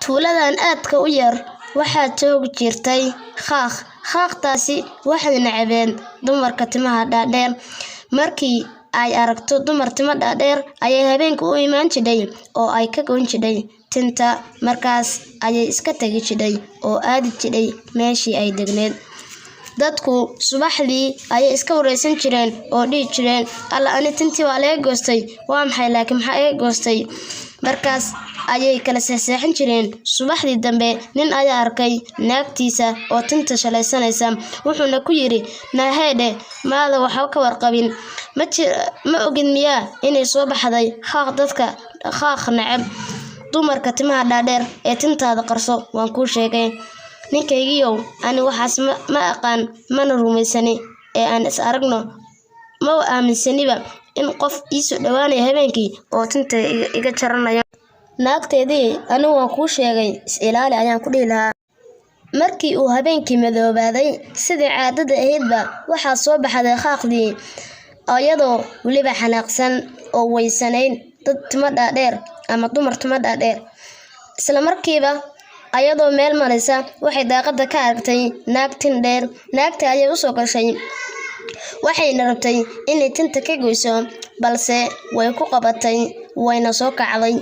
Tuuladan aadka u yar waxaa joogi jirtay khaaq. Khaaqtaasi waxay necbeen dumarka timaha dhaadheer. Markii ay aragto dumar timo dhaadheer ayay habeenka u imaan jidhay oo ay ka goyn jidhay tinta. Markaas ayay iska tegi jidhay oo aadi jidhay meeshii ay degneed. Dadku subaxdii ayay iska wareysan jireen oo dhihi jireen, "Alla, ani tintii waa laga goostay, waa maxay laakiin maxaa iga goostay?" Markaas ayay kala seexseexan jireen. Subaxdii dambe nin ayaa arkay naagtiisa oo tinta shalaysanaysa, wuxuuna ku yidhi, "Naheedhe, maada waxba ka warqabin? Ma ogid miyaa inay soo baxday khaaq dadka khaaq neceb dumarka timaha dhaadheer ee tintaada qarso? Waan kuu sheegay." "Ninkaygiiyow, ani waxaas ma aqaan mana rumaysani ee aan is aragno. Ma aaminsaniba in qof ii soo dhawaanayo habeenkii oo tinta iga jaranayo. Naagteedii, anigu waan kuu sheegay, is ilaali ayaan ku dhihi lahaa." Markii uu habeenkii madoobaaday, sidii caadada ahaydba waxaa soo baxday khaaqdii, iyadoo weliba xanaaqsan oo weysanayn dad timo dhaadheer ama dumar timo dhaadheer. Isla markiiba ayadoo meel maraysa waxay daaqada ka aragtay naag tin dheer. Naagta ayay usoo gashay, waxayna rabtay inay tinta ka goyso, balse way ku qabatay, wayna soo kacday.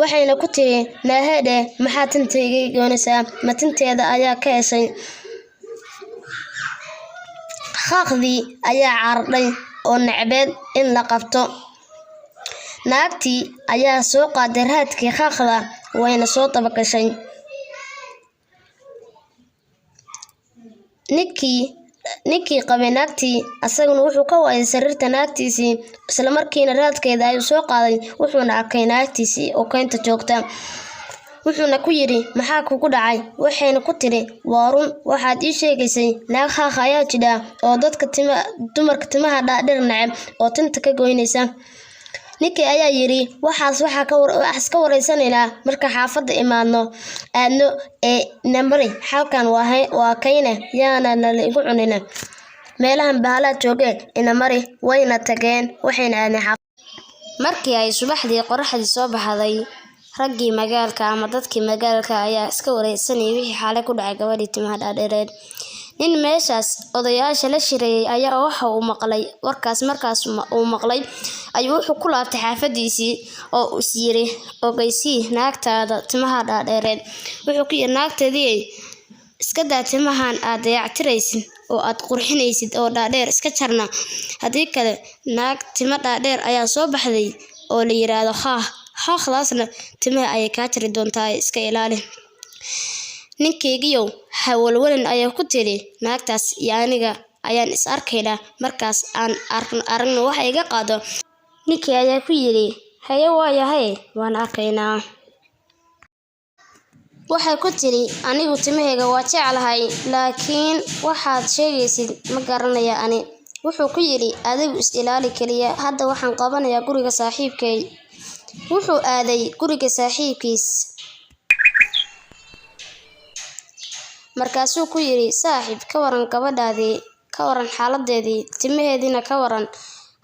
Waxayna ku tiri, "Naaheedhe, maxaa tinta iga goynaysaa? Ma tinteeda ayaa ka heshay?" Khaaqdii ayaa carardhay oo necbeed in la qabto. Naagtii ayaa soo qaaday raadkii khaaqda, wayna soo dabagashay. Ninkii qabay naagtii asaguna wuxuu ka waayay sariirta naagtiisii. Isla markiina raadkeeda ayuu soo qaaday, wuxuuna arkay naagtiisii oo keynta joogta. Wuxuuna ku yidhi, "Maxaa kugu dhacay?" Waxayna ku tiri, "Waa run waxaad ii sheegaysay, naag khaaq ayaa jidha oo dadka dumarka timaha dhaadheer neceb oo tinta ka goynaysa." Ninkii ayaa yidhi, "Waxaas waxaa ka wareysanaynaa marka xaafadda imaadno aadno ee namari halkan waa kayne, yaana nala igu cunina meelahan bahalaa joogee, ina mari." Wayna tageen, waxayna aadeen xaafadda. Markii ay subaxdii qoraxdii soo baxday, raggii magaalka ama dadkii magaalka ayaa iska wareysanayay wixii xaalay ku dhacay gabadhii timaha dhaadheereed. Nin meeshaas odayaasha la shireeyay ayaa waxa uu maqlay warkaas. Markaas uu maqlay ayuu wuxuu ku laabtay xaafadiisii oo is yiri, "Ogeysii naagtaada timaha dhaadheereed." Wuxuu ku yiri, "Naagteedii, iska daa timahan aad dayactiraysid oo aad qurxinaysid oo dhaadheer, iska jarna. Haddii kale naag timo dhaadheer ayaa soo baxday oo la yiraahdo khaaq. Khaaqdaasna timaha ayay kaa jari doontaa, iska ilaali." "Ninkaygiiyow, ha walwalin," ayaa ku tiri, "naagtaas iyo aniga ayaan is arkaynaa, markaas aan aragno waxa iga qaado." Ninkii ayaa ku yidhi, "Haye, waayahay, waan arkaynaa." Waxay ku tiri, "Anigu timahayga waa jeclahay, laakiin waxaad sheegaysid ma garanaya ani." Wuxuu ku yidhi, "Adigu is ilaali keliya, hadda waxaan qabanayaa guriga saaxiibkay." Wuxuu aaday guriga saaxiibkiis. Markaasuu ku yidhi, "Saaxiib, ka waran gabadhaadii, ka waran xaaladeedii, timaheediina ka waran,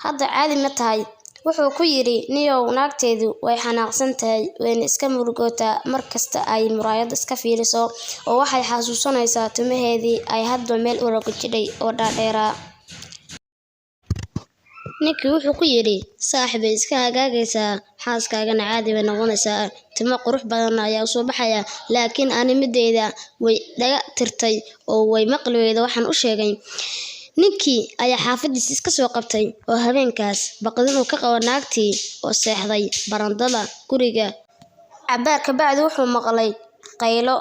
hadda caadi ma tahay?" Wuxuu ku yidhi, "Niyow, naagteedu way xanaaqsan tahay, wayna iska murugootaa mar kasta ay muraayad iska fiiriso, oo waxay xasuusanaysaa timaheedii ay hadba meel u rogi jidhay oo dhaadheeraa." Ninkii wuxuu ku yidhi, "Saaxiib, bay iska hagaagaysaa, xaaskaagana caadi bay noqonaysaa, timo qurux badan ayaa usoo baxaya, laakiin ani mideyda way dhaga tirtay oo way maqli weyda waxaan u sheegay." Ninkii ayaa xaafadiisa iska soo qabtay oo habeenkaas baqdin uu ka qabo naagtii oo seexday barandada guriga. Cabaar ka bacdi wuxuu maqlay qaylo